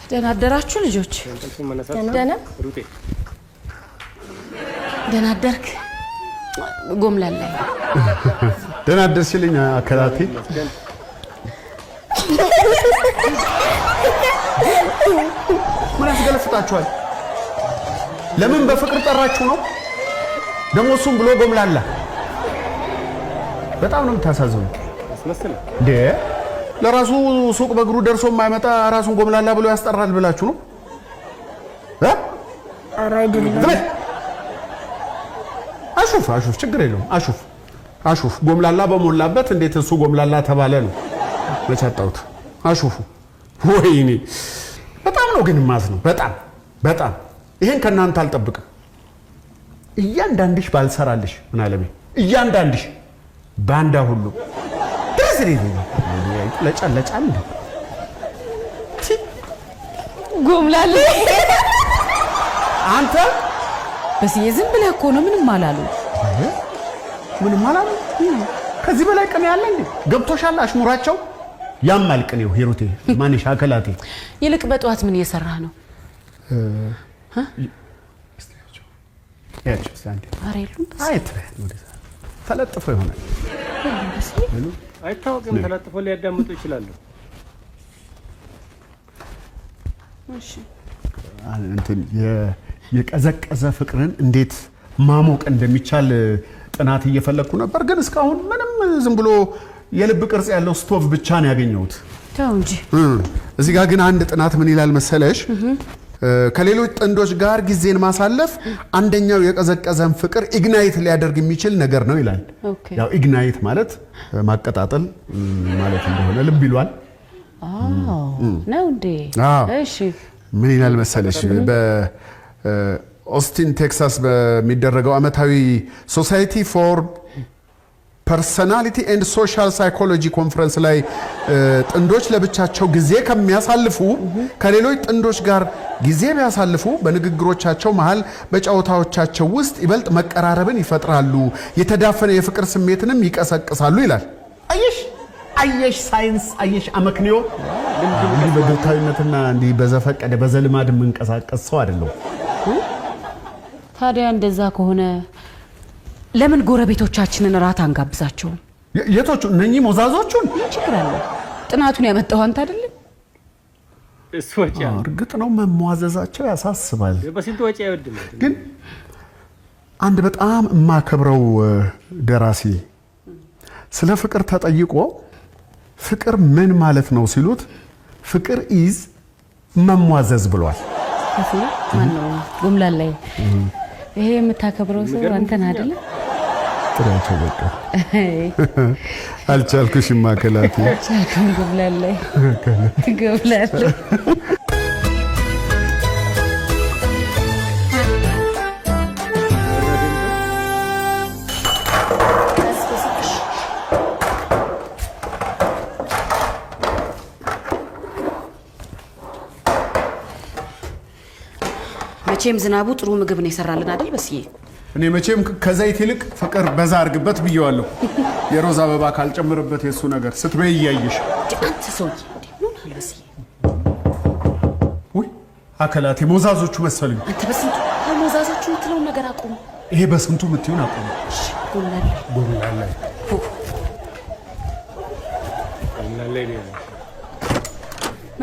ደህና አደራችሁ ልጆች? ደህና ደህና አደርክ ጎምላላይ? ደህና አደርሽልኝ አከላቴ። ምን ያስገለፍጣችኋል? ለምን በፍቅር ጠራችሁ ነው? ደግሞ እሱም ብሎ ጎምላላ። በጣም ነው የምታሳዝኑ። እንዴ ለራሱ ሱቅ በእግሩ ደርሶ የማይመጣ ራሱን ጎምላላ ብሎ ያስጠራል ብላችሁ ነው? ኧረ አይደለም። አሹፍ አሹፍ፣ ችግር የለውም። አሹፍ አሹፍ። ጎምላላ በሞላበት እንዴት እሱ ጎምላላ ተባለ ነው? መቻጣሁት አሹፉ። ወይኔ በጣም ነው ግን ማዝ ነው። በጣም በጣም ይሄን ከእናንተ አልጠብቅም። እያንዳንድሽ ባልሰራልሽ ምን አለሜ፣ እያንዳንድሽ ባንዳ ሁሉ ድረስ ለጫለጫል ጎምላላ አንተ በስዬ ዝም ብለህ እኮ ነው። ምንም አላሉ። ምንም አላሉ። ከዚህ በላይ ቅኔ አለ እንዴ? ገብቶሻል? አሽሙራቸው ያማል ቅኔው። ሂሩቴ ማንሽ አከላቴ። ይልቅ በጠዋት ምን እየሰራህ ነው? ተለጥፎ ይሆናል አይታወቅም። ተለጥፎ ሊያዳምጡ ይችላሉ። እንትን የቀዘቀዘ ፍቅርን እንዴት ማሞቅ እንደሚቻል ጥናት እየፈለግኩ ነበር፣ ግን እስካሁን ምንም ዝም ብሎ የልብ ቅርጽ ያለው ስቶቭ ብቻ ነው ያገኘሁት። ተው እንጂ። እዚህ ጋር ግን አንድ ጥናት ምን ይላል መሰለሽ? ከሌሎች ጥንዶች ጋር ጊዜን ማሳለፍ አንደኛው የቀዘቀዘን ፍቅር ignite ሊያደርግ የሚችል ነገር ነው ይላል። ያው ignite ማለት ማቀጣጠል ማለት እንደሆነ ልብ ይሏል። ነው እንዴ? እሺ። ምን ይላል መሰለሽ? በኦስቲን ቴክሳስ በሚደረገው ዓመታዊ Society for Personality and Social Psychology conference ላይ ጥንዶች ለብቻቸው ጊዜ ከሚያሳልፉ ከሌሎች ጥንዶች ጋር ጊዜ ቢያሳልፉ በንግግሮቻቸው መሃል፣ በጨዋታዎቻቸው ውስጥ ይበልጥ መቀራረብን ይፈጥራሉ፣ የተዳፈነ የፍቅር ስሜትንም ይቀሰቅሳሉ ይላል። አየሽ አየሽ፣ ሳይንስ አየሽ፣ አመክንዮ። እንዲህ በግብታዊነትና እንዲህ በዘፈቀደ በዘልማድ የምንቀሳቀስ ሰው አይደለሁም። ታዲያ እንደዛ ከሆነ ለምን ጎረቤቶቻችንን እራት አንጋብዛቸውም? የቶቹ? እነኚህ ሞዛዞቹን? ምን ችግር አለ? ጥናቱን ያመጣው አንተ አይደለም? እርግጥ ነው መሟዘዛቸው ያሳስባል። በስንት ወጪ አይወድም። ግን አንድ በጣም የማከብረው ደራሲ ስለ ፍቅር ተጠይቆ ፍቅር ምን ማለት ነው ሲሉት ፍቅር is መሟዘዝ ብሏል። ማነው ጎምላላይ? ይሄ የምታከብረው ሰው አንተን አይደለም? ጥሪያቸው በቃ አልቻልኩሽም። ማከላቴ ጎምላላይ ጎምላላይ። መቼም ዝናቡ ጥሩ ምግብ ነው የሰራልን አይደል በስዬ? እኔ መቼም ከዘይት ይልቅ ፍቅር በዛ አድርግበት ብየዋለሁ። የሮዝ አበባ ካልጨምርበት የእሱ ነገር ስትበይ እያየሽ። አንተ ሰውዬ ምን አለ በስዬ? ውይ አከላቴ ሞዛዞቹ መሰሉኝ። አንተ በስንቱ ሞዛዞቹ የምትለውን ነገር አቁም። ይሄ በስንቱ የምትይውን አቁም። ጎምላላይ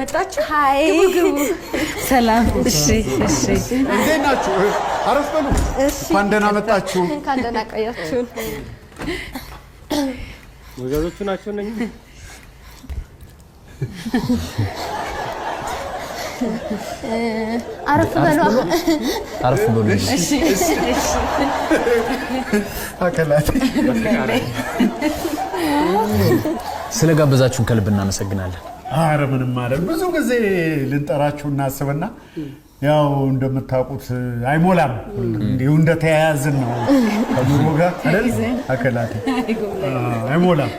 መጣችሁ? Hi ግቡ። ሰላም። እሺ፣ እሺ። እንዴት ናችሁ? አረፍ በሉ። እንኳን ደህና መጣችሁ። እንኳን ደህና ቆያችሁን። ሞዛዞቹ ናቸው እነኚህ። አረፍ በሉ። አረፍ በሉ። እሺ፣ እሺ። አከላቴ ስለጋበዛችሁን ከልብ እናመሰግናለን። አረ ምንም አይደል። ብዙ ጊዜ ልንጠራችሁ እናስብና ያው እንደምታውቁት አይሞላም። እንዲሁ እንደተያያዝን ነው ከኑሮ ጋር አይደል? አከላቴ አይሞላም።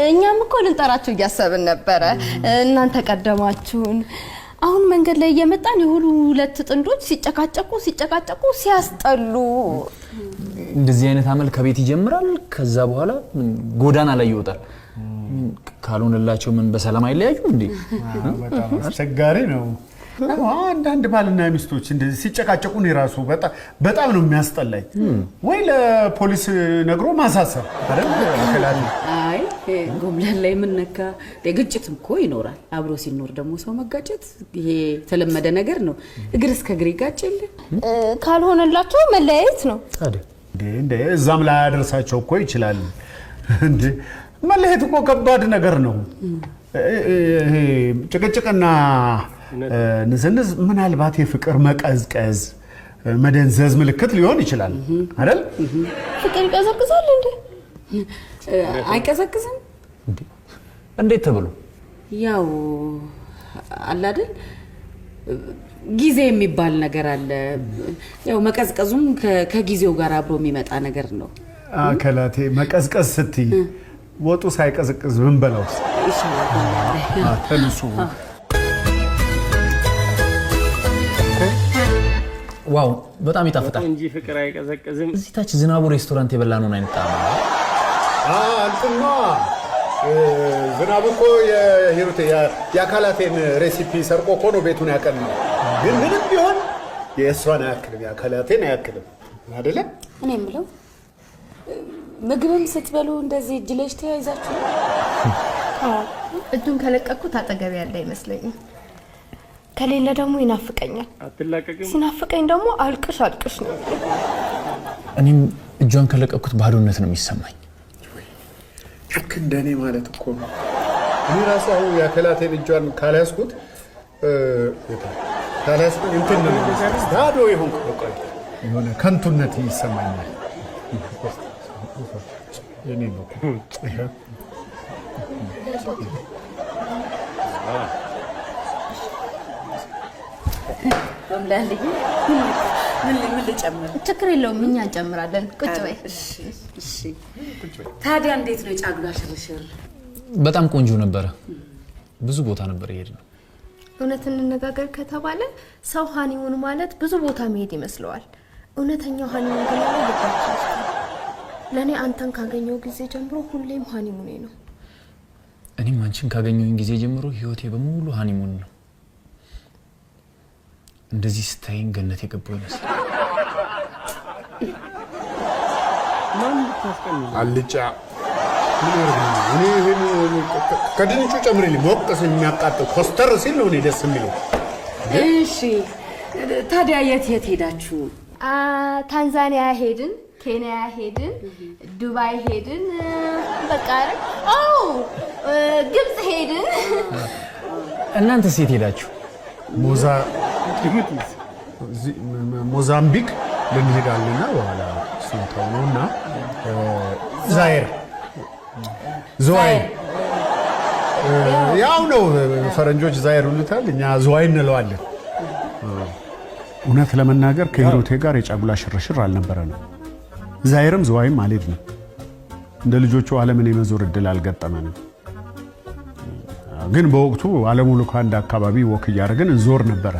እኛም እኮ ልንጠራችሁ እያሰብን ነበረ፣ እናንተ ቀደማችሁን። አሁን መንገድ ላይ እየመጣን የሆኑ ሁለት ጥንዶች ሲጨቃጨቁ ሲጨቃጨቁ ሲያስጠሉ። እንደዚህ አይነት አመል ከቤት ይጀምራል። ከዛ በኋላ ምን ጎዳና ላይ ይወጣል። ምን ካልሆነላቸው ምን በሰላም አይለያዩም እንዴ? በጣም አስቸጋሪ ነው። አንዳንድ ባልና ሚስቶች እንደዚህ ሲጨቃጨቁ እኔ ራሱ በጣም ነው የሚያስጠላኝ። ወይ ለፖሊስ ነግሮ ማሳሰብ አይደል? አከላቴ አይ ጎምላን ላይ የምነካ ግጭት እኮ ይኖራል። አብሮ ሲኖር ደግሞ ሰው መጋጨት ይሄ የተለመደ ነገር ነው። እግር እስከ እግር ይጋጭ የለ። ካልሆነላቸው መለያየት ነው። ታዲያ እንዴ እዛም ላይ ያደርሳቸው እኮ ይችላል። እንዴ መለየት እኮ ከባድ ነገር ነው። ይሄ ጭቅጭቅና ንዝንዝ ምናልባት የፍቅር መቀዝቀዝ መደንዘዝ ምልክት ሊሆን ይችላል አይደል? ፍቅር ይቀዘቅዛል እንዴ? አይቀዘቅዝም። እንዴ እንዴት ተብሎ? ያው አለ አይደል ጊዜ የሚባል ነገር አለ። ያው መቀዝቀዙም ከጊዜው ጋር አብሮ የሚመጣ ነገር ነው። አከላቴ መቀዝቀዝ ስትይ ወጡ ሳይቀዘቅዝ ብንበላውስ ይሻላል። ተንሱ። Wow በጣም ይጣፍጣል። እንጂ ፍቅር አይቀዘቅዝም። እዚህ ታች ዝናቡ ሬስቶራንት የበላነውን አይነት ጣዕም አለው። እንትና ዝናቡ እኮ የሂሩቴ የአካላቴን recipe ሰርቆ እኮ ነው ቤቱን ያቀናው። ግን ምንም ቢሆን የእሷን አያክልም፣ የአካላቴን አያክልም አይደለ? እኔ የምለው ምግብም ስትበሉ እንደዚህ እጅ ለእጅ ተያይዛችሁ ነው? አዎ፣ እጁን ከለቀኩት አጠገብ ያለ አይመስለኝም። ከሌለ ደግሞ ይናፍቀኛል። አትላቀቅም። ሲናፍቀኝ ደግሞ አልቅሽ አልቅሽ ነው። እኔም እጇን ከለቀኩት ባዶነት ነው የሚሰማኝ። ልክ እንደ እኔ ማለት እኮ ነው። እኔ ራሱ አሁን የአካላቴን እጇን ካልያዝኩት ካልያዝኩት እንትን ነው የሚመስለኝ፣ ባዶ የሆንኩ በቃ የሆነ ከንቱነት ይሰማኛል። የኔ ነው እኮ። ጎምላልዬ ምን ልጨምር? ችግር የለውም፣ እኛ እንጨምራለን። ቁጭ በይ። እሺ። ታዲያ እንዴት ነው የጫጉላ ሽርሽር? በጣም ቆንጆ ነበረ። ብዙ ቦታ ነበር የሄድነው። እውነት እንነጋገር ከተባለ ሰው honeymoon ማለት ብዙ ቦታ መሄድ ይመስለዋል። እውነተኛው honeymoon ግን ያለው ልባችን ውስጥ ነው። ለእኔ አንተን ካገኘው ጊዜ ጀምሮ ሁሌም honeymoon ኤ ነው። እኔም አንቺን ካገኘሁኝ ጊዜ ጀምሮ ህይወቴ በሙሉ honeymoon ነው። እንደዚህ ስታይኝ ገነት የገባው ይመስላል። ማን ልታስቀኝ ነው? አልጫ ምን ያደርግ ነው? እኔ ይሄን ከድንቹ ጨምሪልኝ። ሞቅ ሲል የሚያቃጥል ኮስተር ሲል ነው እኔ ደስ የሚለው። እሺ ታዲያ የት የት ሄዳችሁ? ታንዛኒያ ሄድን፣ ኬንያ ሄድን፣ ዱባይ ሄድን፣ በቃ አይደል? አዎ ግብጽ ሄድን። እናንተ የት ሄዳችሁ? ሞዛምቢክ ልንሄዳልና በኋላ እሱን ተው ነውና ዛይር ዝዋይ ያው ነው። ፈረንጆች ዛይር ይሉታል፣ እኛ ዝዋይ እንለዋለን። እውነት ለመናገር ከሂሩቴ ጋር የጫጉላ ሽርሽር አልነበረንም። ዛይርም ዝዋይም አልሄድንም። እንደ ልጆቹ ዓለምን የመዞር እድል አልገጠመንም። ግን በወቅቱ ዓለሙ ልኳንዳ አካባቢ walk እያደረግን እንዞር ነበረ።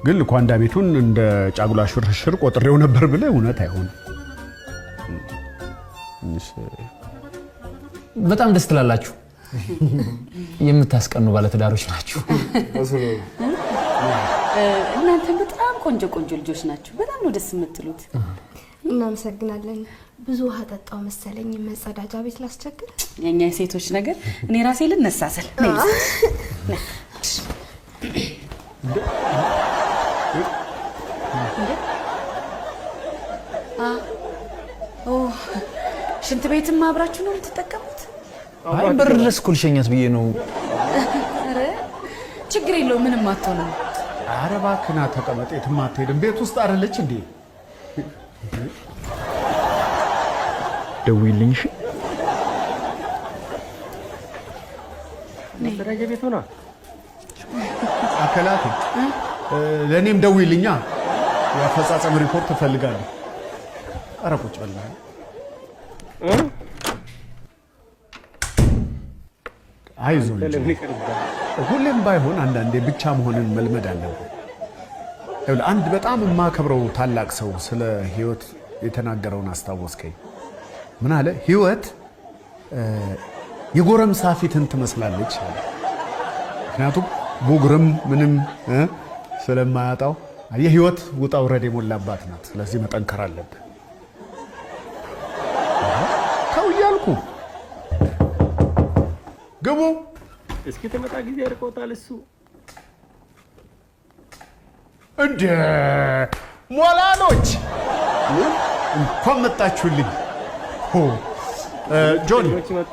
ግን ልኳንዳ ቤቱን እንደ ጫጉላ ሽርሽር ቆጥሬው ነበር ብለህ እውነት አይሆንም። በጣም ደስ ትላላችሁ። የምታስቀኑ ባለትዳሮች ናችሁ። እናንተም በጣም ቆንጆ ቆንጆ ልጆች ናችሁ። በጣም ነው ደስ የምትሉት። እናመሰግናለን። ብዙ ውሃ ጠጣው መሰለኝ። መጸዳጃ ቤት ላስቸግር። የኛ የሴቶች ነገር እኔ ራሴ ልነሳሰል። ሽንት ቤትም አብራችሁ ነው የምትጠቀሙት? አይ በር ድረስ እኮ ልሸኛት ብዬ ነው። ኧረ ችግር የለውም ምንም አትሆንም። ኧረ እባክህ ና ተቀመጥ፣ የትም አትሄድም። ቤት ውስጥ አይደለች እንዴ? ደውዪልኝ እሺ። መጸዳጃ ቤት ሆና አከላቴ ለእኔም ደውዪልኛ፣ የአፈጻጸም ሪፖርት እፈልጋለሁ። ኧረ ቁጭ በል። አይዞህ ልጄ። ለምን ይቀርባል? ሁሌም ባይሆን አንዳንዴ ብቻ መሆንን መልመድ አለብን። ይኸውልህ አንድ በጣም የማከብረው ታላቅ ሰው ስለ ህይወት የተናገረውን አስታወስከኝ። ምን አለ? ህይወት የጎረምሳ ፊትን ትመስላለች አለ። ምክንያቱም ቡግርም ምንም ስለማያጣው የህይወት ውጣ ውረድ የሞላባት ናት። ስለዚህ መጠንከር አለብህ። ተው እያልኩ ግቡ። እስኪ ትመጣ ጊዜ ርቆታል እሱ። እንደ ሞላሎች እንኳን መጣችሁልኝ። ጆኒ ልጆች መጡ።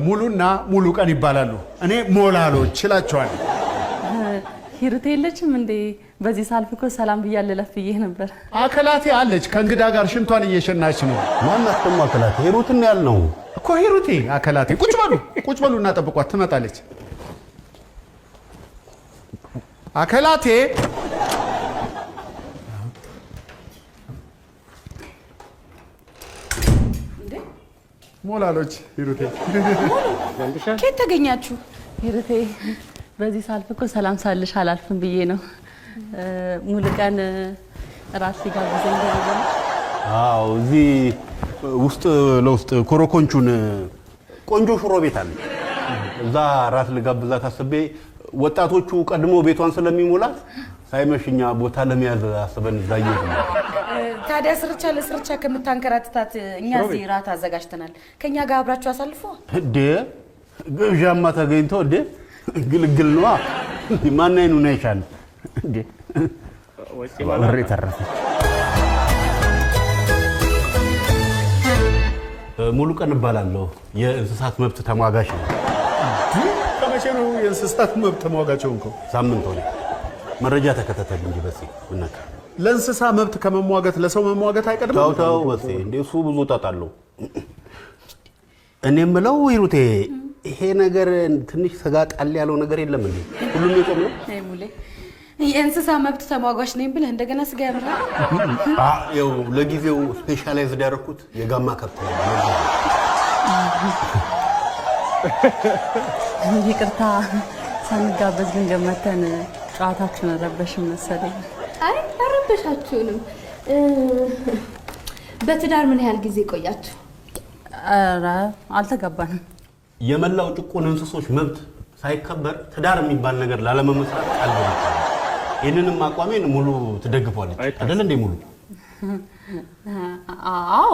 ሙሉና ሙሉ ቀን ይባላሉ። እኔ ሞላሎች እላቸዋለሁ። ሂሩቴ የለችም እንዴ? በዚህ ሳልፍ እኮ ሰላም ብያ ልለፍ ብዬ ነበር። አከላቴ አለች፣ ከእንግዳ ጋር ሽንቷን እየሸናች ነው። ማናት ደግሞ አከላቴ? ሂሩትን ያልነው እኮ ሂሩቴ አከላቴ። ቁጭ በሉ ቁጭ በሉ እና ጠብቋት፣ ትመጣለች። አከላቴ ሞላሎች ሂሩቴ ከየት ተገኛችሁ? ሂሩቴ በዚህ ሳልፍ እኮ ሰላም ሳልሽ አላልፍም ብዬ ነው። ሙሉ ቀን እራት ሊጋብዘኝ ፈልጎ ነው። አዎ፣ እዚህ ውስጥ ለውስጥ ኮረኮንቹን ቆንጆ ሽሮ ቤት አለ። እዛ ራት ልጋብዛት አስቤ ወጣቶቹ ቀድሞ ቤቷን ስለሚሞላት ሳይመሽኛ ቦታ ለመያዝ አስበን እዛ እየሄድን ነው። ታዲያ ስርቻ ለስርቻ ከምታንከራትታት እኛ እዚህ ራት አዘጋጅተናል። ከኛ ጋር አብራችሁ አሳልፎ። እንዴ ግብዣማ ተገኝቶ እንዴ ግልግል ነዋ። ማን አይኑን አይሻል እንዴ? ወጪ ብሬ ተረፈች። ሙሉ ቀን እባላለሁ። የእንስሳት መብት ተሟጋች ነው። ከመቼ ነው የእንስሳት መብት ተሟጋች ሆንከው? ሳምንት ሆነ። መረጃ ተከታተል እንጂ በሴ ምነካ ለእንስሳ መብት ከመሟገት ለሰው መሟገት አይቀድምም? ተው ተው በሴ እንዴ እሱ ብዙ ጣጣ አለው። እኔ የምለው ሂሩቴ ይሄ ነገር ትንሽ ስጋ ጣል ያለው ነገር የለም እንዴ? ሁሉም የቆም ነው። አይ ሙሌ፣ የእንስሳ መብት ተሟጓች ነኝ ብለህ እንደገና ስጋ ያምራል። ይኸው ለጊዜው specialized ያደረኩት የጋማ ከብት ነው። ይቅርታ ሳንጋበዝ ድንገት መተን ጨዋታችሁን ረበሽን መሰለኝ። አይ አረበሻችሁንም። በትዳር ምን ያህል ጊዜ ቆያችሁ? ኧረ አልተጋባንም። የመላው ጭቁን እንስሶች መብት ሳይከበር ትዳር የሚባል ነገር ላለመመስረት ቃል ገብቻለሁ። ይህንንም አቋሜን ሙሉ ትደግፏለች አይደል እንዴ? ሙሉ አዎ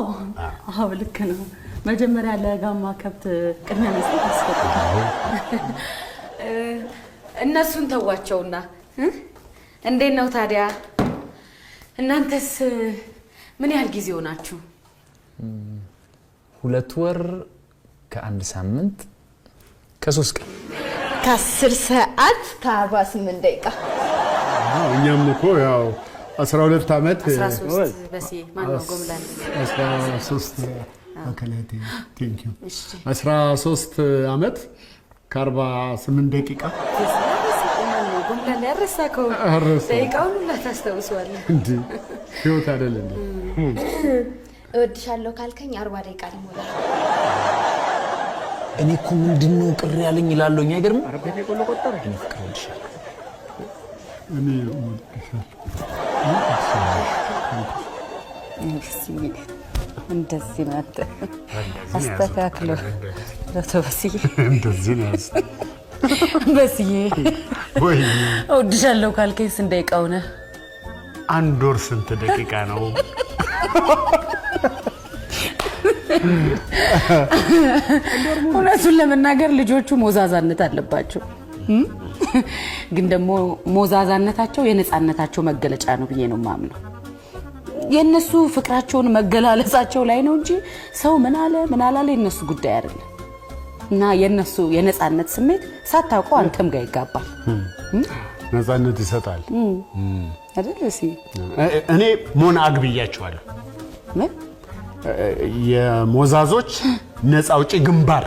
አዎ፣ ልክ ነው። መጀመሪያ ለጋማ ከብት ቅድሚያ መስጠት ያስፈልጋል። እነሱን ተዋቸውና እንዴት ነው ታዲያ እናንተስ ምን ያህል ጊዜ ሆናችሁ? 2 ወር ከ1 ሳምንት ከ3 ቀን። ከ10 ሰዓት ከ48 ደቂቃ። አዎ፣ እኛም እኮ ያው 12 ዓመት 13 በሴ ማነው ጎምላን? 13 አከላቴ thank you። 13 ዓመት ከ48 ደቂቃ። ጎምላን ያረሳከው አረሳው። ደቂቃውን ሁላ ታስታውሰዋለህ። እንዴ ህይወት አይደል እንዴ? እወድሻለሁ ካልከኝ 40 ደቂቃ ሊሞላ። እኔ እኮ ምንድነው ቅር ያለኝ እላለሁኝ። አይገርምም? ኧረ ቤቴ ቆሎ ቆጠረ። እኔ ፍቅር እወድሻለሁ። እኔ እወድሻለሁ። እንደዚህ ነው አንተ አስተካክሎ በስዬ እንደዚህ ነው ያዝ። በስዬ ወይ እወድሻለሁ ካልከኝ ስንት ደቂቃ ሆነ? አንድ ወር ስንት ደቂቃ ነው? እውነቱን ለመናገር ልጆቹ ሞዛዛነት አለባቸው። ግን ደግሞ ሞዛዛነታቸው የነፃነታቸው መገለጫ ነው ብዬ ነው የማምነው። የነሱ ፍቅራቸውን መገላለጻቸው ላይ ነው እንጂ ሰው ምን አለ ምን አላለ የነሱ ጉዳይ አይደለም። እና የነሱ የነፃነት ስሜት ሳታውቀው አንተም ጋር ይጋባል። ነፃነት ይሰጣል አይደል? እሺ። እኔ ሞን አግብያቸዋለሁ። ምን? የሞዛዞች ነፃ አውጪ ግንባር።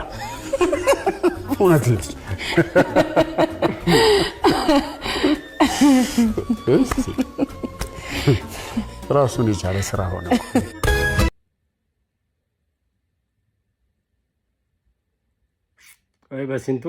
እውነት ነው። ራሱን የቻለ ስራ ሆነ። ቆይ በስንቱ